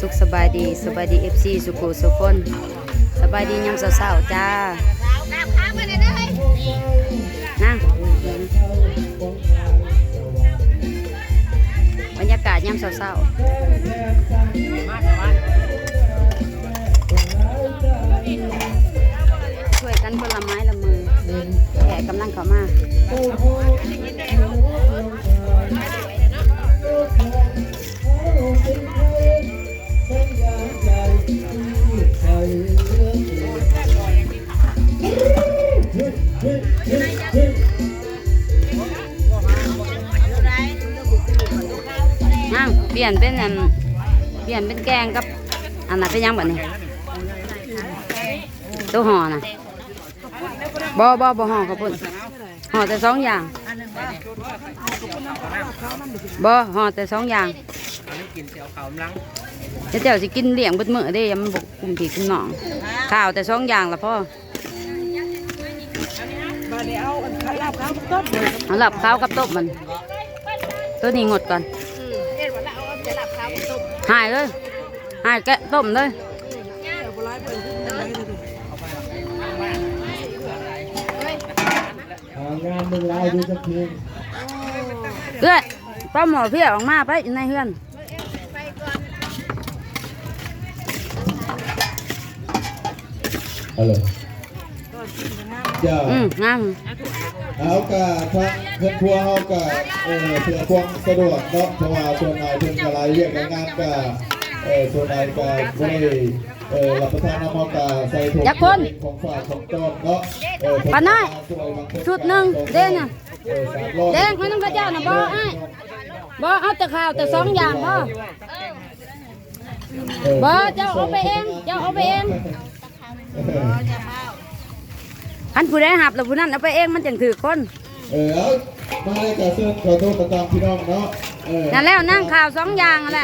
ສຸກສະບາຍດີ ສະບາຍດີ ເອັຟຊີ ສຸຂູສຸຄົນ ສະບາຍດີຍາມເຊົ້າໆ ຈ້າ ນາງ ບັນຍາກາດຍາມເຊົ້າໆ ຊ່ວຍກັນຄົນລະໄມ້ລະມື ແຂກກຳລັງເຂົ້າມາ. ນາງ ປ່ຽນເປັນອັນ ປ່ຽນເປັນແກງກັບອັນນັ້ນ ເປັນຫຍັງບັດນີ້? ໂຕຫໍ່ນະ ບໍ່ ບໍ່ ບໍ່ຫໍ່ເຂົ້າປຸ້ນ ຫໍ່ແຕ່ສອງຢ່າງ ບໍ່ ຫໍ່ແຕ່ສອງຢ່າງ. ເຈົ້າຊິກິນລ້ຽງເບິດມື້ເດ້ ມັນບໍ່ກຸ້ມພີ່ກຸ້ມນ້ອງ ຂ້າວແຕ່ສອງຢ່າງລະພໍ. ບາດນີ້ເອົາອັນລາບຂາວກັບຕົ້ມ ເອົາລາບຂາວກັບຕົ້ມມັນ ໂຕນີ້ງົດກ່ອນ ອືມ ເຮັດວ່າລະເອົາແຕ່ລາບຂາວກັບຕົ້ມ ຫາຍເລີຍ ຫາຍແກະຕົ້ມເລີຍ ຫາງານເມືອງລາວຢູ່ຈັກເພງ ເອື້ອຍ ປ້າໝໍເພຍອອກມາໄປຢູ່ໃນເຮືອນ. ເອີ ເຈົ້າ ອືມ ງາມ ເຮົາກະທາງເຮືອນຄົວເຮົາກະ ເອີ ເພື່ອຄວາມສະດວກເນາະ ເພາະວ່າສ່ວນຫຼາຍເພິ່ນກະຫຼາຍວຽກຫຼາຍງານກະ ເອີ ສ່ວນຫຼາຍກະບໍ່ໄດ້ ເອີ ຮັບປະທານນຳ ເຮົາກະໃສ່ຖົງ ຈັກຄົນ ເປັນຂອງຝາກຂອງຕ້ອນເນາະ ເອີ ປານ້ອຍ ຊຸດໜຶ່ງເດ້ນະ ເອີ ສາມຮ້ອຍ ແດງໃຫ້ນຳເຂົາເຈົ້ານະ ບໍ່ອ້າຍ ບໍ່ ເອົາແຕ່ຂ້າວແຕ່ສອງຢ່າງ ເອີ ບໍ່ ບໍ່ ເຈົ້າເອົາໄປເອງ ເຈົ້າເອົາໄປເອງ ຄັນຜູ້ໃດຮັບແລ້ວຜູ້ນັ້ນເອົາໄປເອງ ມັນຈັ່ງຖືກຄົນ ເອີ ເອົາ ມາເລີຍ ກະເຊີນຂໍໂທດຕາມພີ່ນ້ອງເນາະ ເອີ ນັ້ນແຫຼະ ນາງ ຂ້າວສອງຢ່າງຫັ້ນແຫຼະ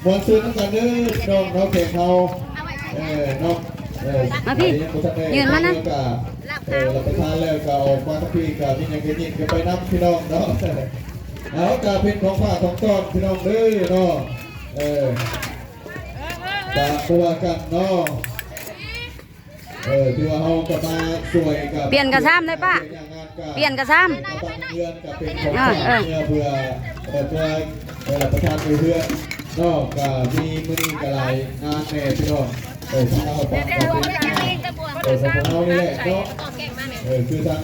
ມ່ວນຊື່ນນຳກັນເດີພີ່ນ້ອງເນາະ ແຂກເຮົາ ເອີ ເນາະ ເອີ ມາພີ່ ກະ ເອີ ຮັບປະທານແລ້ວກະອອກມາທາງພີ້ ກະມີຫຍັງກະຍິບກັນໄປນຳພີ່ນ້ອງເນາະ ເອົາ ກະເປັນຂອງຝາກຂອງຕ້ອນພີ່ນ້ອງເດີເນາະ ເອີ ກະບໍ່ວ່າກັນເນາະ ເອີ ຖືວ່າເຮົາກະມາຊ່ວຍກັນ ປ່ຽນກະຊາມເລີຍປ້າ ປ່ຽນກະຊາມ ເຮືອນກະເປັນຂອງ ເອີ ເອີ ເພື່ອ ເອີ ເພື່ອ ເອີ ປະທານຢູ່ເຮືອນເນາະ ກະມີມື້ນີ້ກະຫຼາຍງານແດ່ພີ່ນ້ອງ ເອີ ທາງເຮົາກະເປັນ ເອີ ຂອງພວກເຮົານີ້ແຫຼະເນາະ ເອີ ຄືທາງ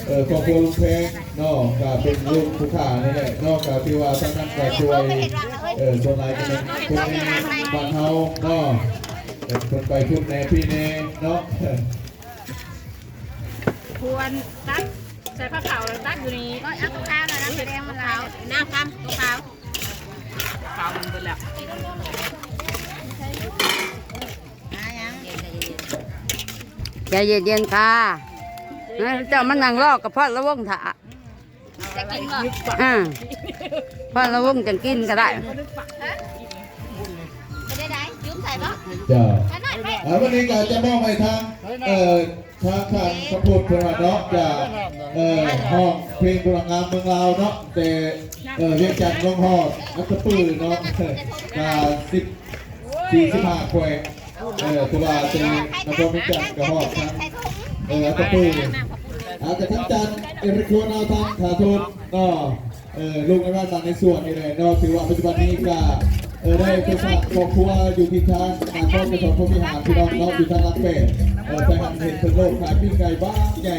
ເອີ ຄອບຄົວລຸງແພງເນາະ ກະເປັນລູກຜູ້ຂ້ານີ້ແຫຼະເນາະ ກະຖືວ່າທາງນັ້ນກະຊ່ວຍ ເອີ ສ່ວນຫຼາຍກະເປັນຄົນໃນບ້ານເຮົາເນາະ ເອີ ເພິ່ນໄປພຸ້ນແດ່ພີ້ແດ່ເນາະ ຄວນຕັກໃສ່ຜ້າຂາວແລ້ວຕັກຢູ່ນີ້ ເອົາຂາວແລ້ວນະ ແສດງວ່າຂາວ ນາງຄຳ ຂາວ ຂາວມັນເບິດແລ້ວ ໃຈເຢັນໆ ຄ່ະ ເຈົ້າມານັ່ງລໍກະເພາະລະວົງຖ້າ ຈະກິນບໍ່? ອ່າ ເພາະລະວົງຈັ່ງກິນກະໄດ້ ເປັນໄດ້ໃດ ຈຸ້ມໃສ່ບໍ່? ເຈົ້າ ເອົາ ວັນນີ້ກະຈະມອບໃຫ້ທາງ ເອີ ທາງທ່ານພະພຸດເພິ່ນວ່າເນາະ ຈະ ເອີ ຮ້ອງເພງບຸນນາງາມເມືອງລາວເນາະ ແຕ່ ເອີ ວຽງຈັນລົງຮອດອັດຕະປືເນາະ ກະສິບ ສີ່ສິບຫ້າແຂວງ ເອີ ຄືວ່າແຕ່ນະຄອນວຽງຈັນກະຮອດທັງ ເອີ ອັດຕະປື ອາ ກະທັງຈັນ ເອລິກໂຄນ ເອົາທັງຂາໂທນເນາະ ເອີ ລູກໃນບ້ານ ບ້ານໃນສວນນີ້ແຫຼະເນາະ ຖືວ່າປັດຈຸບັນນີ້ກະ ເອີ ໄດ້ໄປສ້າງຄອບຄົວຢູ່ທີ່ທາງນະຄອນນະຄອນພົມວິຫານພີ່ນ້ອງເນາະ ຢູ່ທາງຫຼັກແປດ ເອີ ໄປຫັນເຫັນເພິ່ນໂລດຂາຍປີ້ງໄກ່ບ້າງໃຫຍ່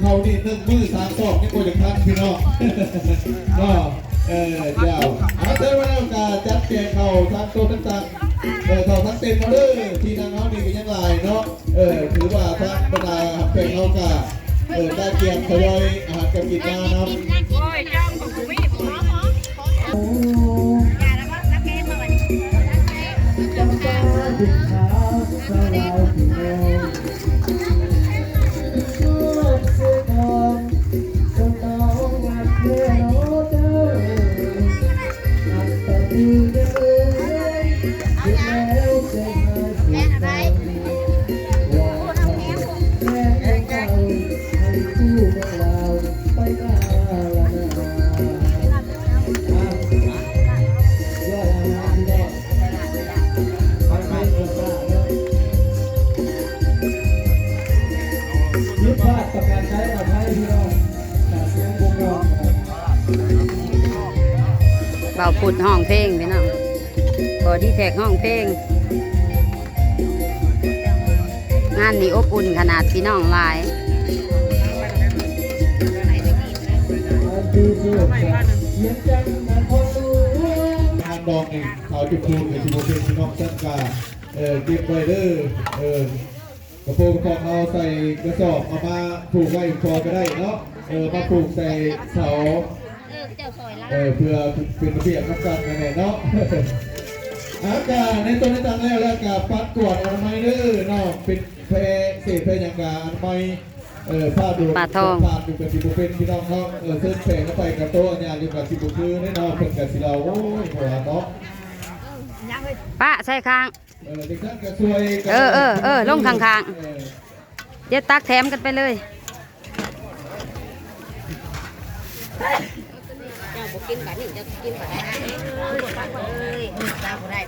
ເຮົານີ້ໜຶ່ງມື້ສາມຊອກຍັງບໍ່ຢາກທັນພີ່ນ້ອງເນາະ ເອີ ເຈົ້າ ເອົາ ແຕ່ວ່າແລ້ວກະຈັດແຈງເຂົ້າທາງໂຕະຕ່າງໆ ເອີ ເຂົ້າທັງເຕັນເຮົາເດີ ທີ່ນັ່ງເຮົານີ້ກະຍັງຫຼາຍເນາະ ເອີ ຖືວ່າທາງບັນດາແຂກເຮົາກະ ເອີ ກະກຽມທະຍອຍອາຫານການກິນມານຳ ໂອ້ຍ ຈ້ອງຂອງກູນີ້ ແມ່ນໄປ ເ ເວົ້າພຸດຮ້ອງເພງພີ່ນ້ອງ ບໍ່ດີແທັກຮ້ອງເພງ. ງານນີ້ອົບອຸ່ນຂະໜາດ ພີ່ນ້ອງຫຼາຍ. ງານດອງນີ້ ເຂົາຈຸດທູບໃຫ້ຊິບໍ່ເປັນ ພີ່ນ້ອງ ຊັ້ນກະ ເອີ ເກັບໄວ້ເດີ ເອີ ກະໂປງກະປອງເຮົາໃສ່ກະສອບ ເອົາມາຜູກໄວ້ພໍກະໄດ້ເນາະ ເອີ ມາຜູກໃສ່ເສົາ ເອີ ເພື່ອເປັນລະບຽບນຳກັນຫັ້ນແຫຼະເນາະ. ອາ ກະໃນຕົວໃນຕັງແລ້ວ ແລ້ວກະປັດກວາດອະນາໄມເດີເນາະ ເປັນແພເສດແພຫຍັງກະອະນາໄມ ເອີ ຜ້າດູດ ປາທອງ ຜ່ານຢູ່ກະຊິບໍ່ເປັນ ພີ່ນ້ອງເນາະ. ເອີ ເຊີນແພລະໄປກະໂຕະຍາດຢູ່ກະຊິບໍ່ຄືເນາະ ເພິ່ນກະຊິເລົ່າ ໂອ້ຍ ເຂົາວ່າເນາະ ປະໃສ່ຂ້າງ ເອີ ເດັກນັ້ນກະຊ່ວຍກັນ ເອີ ເອີ ເອີ ລົງຂ້າງໆ ເອີ ດຽວຕັກແຖມກັນໄປເລີຍ. ເຈົ້າບໍ່ກິນບາດນີ້ ເຈົ້າກິນບາດນີ້ ເອີຍ ເຈົ້າບໍ່ໄດ້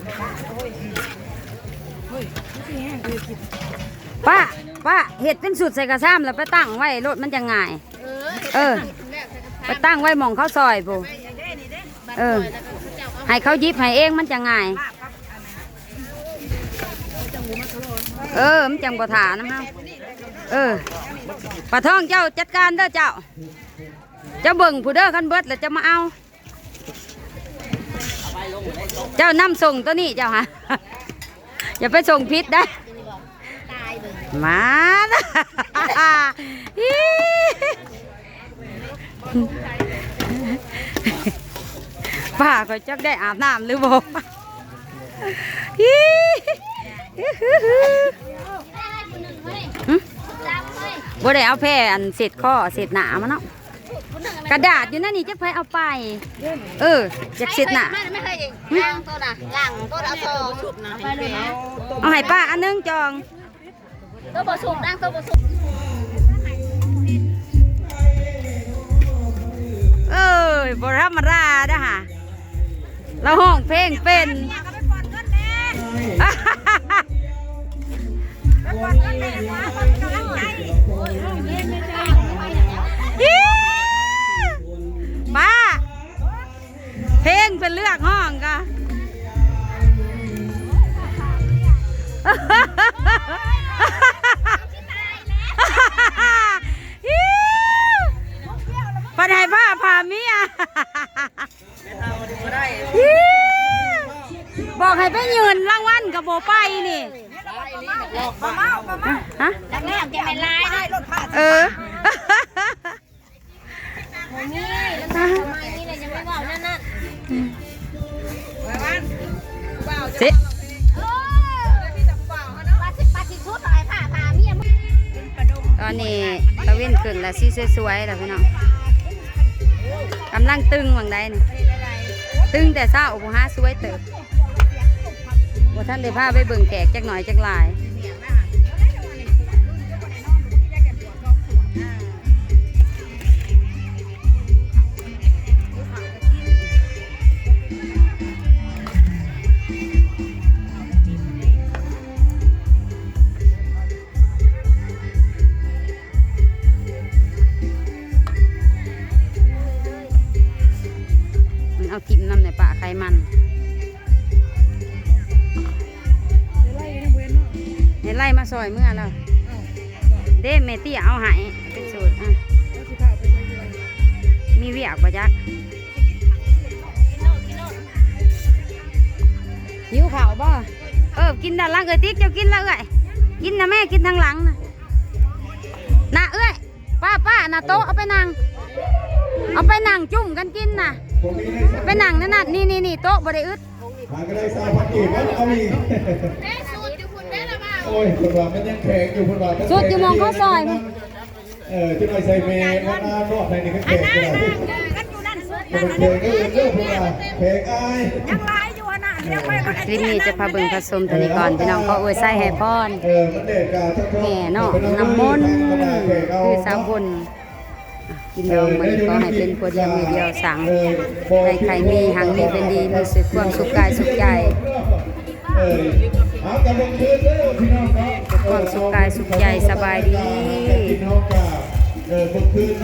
ປະ ປະ ເຮັດເປັນຊຸດໃສ່ກະຊາມ ແລ້ວໄປຕັ້ງໄວ້ໂລດ ມັນຈະງ່າຍ. ເອີ ເອີ ໄປຕັ້ງໄວ້ໝ່ອງເຂົາຊອຍພຸ້ນ ເອີ ໃຫ້ເຂົາຫຍິບໃຫ້ເອງ ມັນຈະງ່າຍ. ເອີ ມັນຈັ່ງບໍ່ຖ້ານຳເຮົາ. ເອີ ປາທອງ ເຈົ້າຈັດການເດີເຈົ້າ ເຈົ້າເບິ່ງຜູ້ເດີ ຄັນເບິດແລ້ວເຈົ້າມາເອົາ. ເຈົ້ານຳສົ່ງໂຕນີ້ເຈົ້າຫາ ຢ່າໄປສົ່ງຜິດໄດ໋. ມາ ປ້າຂ້ອຍຈັກໄດ້ອາບນ້ຳຫຼືບໍ່. ບໍ່ໄດ້ເອົາແພອັນເຊັດຄໍເຊັດໜ້າມາເນາະ. ກະດາດຢູ່ນັ້ນນີ້ ຈັກໃຜເອົາໄປ. ເອີ ຢາກເຊັດໜ້າ ລ້າງໂຕນະ ລ້າງໂຕນະ ເອົາໃຫ້ປ້າອັນໜຶ່ງຈອງ. ໂຕບໍ່ສຸກນາງ ໂຕບໍ່ສຸກ. ເອີຍ ບໍ່ທຳມະດາເດ້ຫາ ລາວຮ້ອງເພງເປັນ. ປ້າ ເພງເພິ່ນເລືອກຮ້ອງກະ ເພິ່ນໃຫ້ຜ້າພາເມຍ. ບອກໃຫ້ໄປຍື່ນລາງວັນກະບໍ່ໄປນີ້. ຮະ? ເອີ. ຕອນນີ້ຕາເວັນຂຶ້ນລະ ສີສວຍໆ ລະພີ່ນ້ອງ ກຳລັງຕຶງຫວ່າງໃດນີ້ ຕຶງແຕ່ເຊົ້າ ຜູ້ຫາສວຍເຕີບ. ບໍ່ທັນໄດ້ພາໄປເບິ່ງແຂກຈັກໜ້ອຍຈັກຫຼາຍ. ມັນເອົາຖິ້ມນຳໃນປາໄຂ່ມັນ. ໃຫ້ໄລ່ມາຊ່ອຍເມືອແລ້ວເດ້ ແມ່ເຕ້ຍເອົາໃຫ້ເປັນສູດ. ອາ ມີວຽກບໍ່ຈັກ? ຫິວເຂົ້າບໍ່? ເອີ ກິນດ້ານຫຼັງເອື້ອຍຕິກ ເຈົ້າກິນລະເອື້ອຍ ກິນນະແມ່ ກິນທາງຫຼັງນະ ນະເອື້ອຍ. ປ້າ ປ້າ ນະໂຕະ ເອົາໄປນັ່ງ ເອົາໄປນັ່ງຈຸ້ມກັນກິນນະ ໄປນັ່ງນັ້ນ ນີ້ ນີ້ ນີ້ ໂຕະບໍ່ໄດ້ອຶດ. ຫາກໍໄດ້ຊາວພັນກີບ ເອົາອີກ. ໂອ້ຍ ເພິ່ນວ່າມັນຍັງແຂງຢູ່ ເພິ່ນວ່າ ສຸດຢູ່ໝ່ອງເຂົາຊອຍພຸ້ນ. ເອີ ຈັກໜ້ອຍໃສ່ແມ່ ມານອກໃຫ້ນີ້ແຂງກໍໄດ້ ແຂງເດີ ເດີ ເພິ່ນວ່າແຂງອາຍ ຍັງຫຼາຍຢູ່ຫັ້ນນະ. ຄລິບນີ້ຈະພາເບິ່ງພາຊົມເທົ່ານີ້ກ່ອນ ພີ່ນ້ອງ. ຂໍອວຍໄຊໃຫ້ພອນ ເອີ ແມ່ເນາະ ນ້ຳມົນ ຄືສາບຸນ ກິນດອງມື້ນີ້ ຂໍໃຫ້ເປັນຜົວດຽວເມຍດຽວສັງ ໃຫ້ໄຂ່ມີຮັ່ງມີເປັນດີ ມີສຸກ ຄວາມສຸກກາຍສຸກໃຈ ເອີ ເອົາກັນເບິ່ງຄືນເດີພີ່ນ້ອງເນາະ ຄວາມສຸກກາຍສຸກໃຈ. ສະບາຍດີ ເອີ ເບິ່ງຄືນ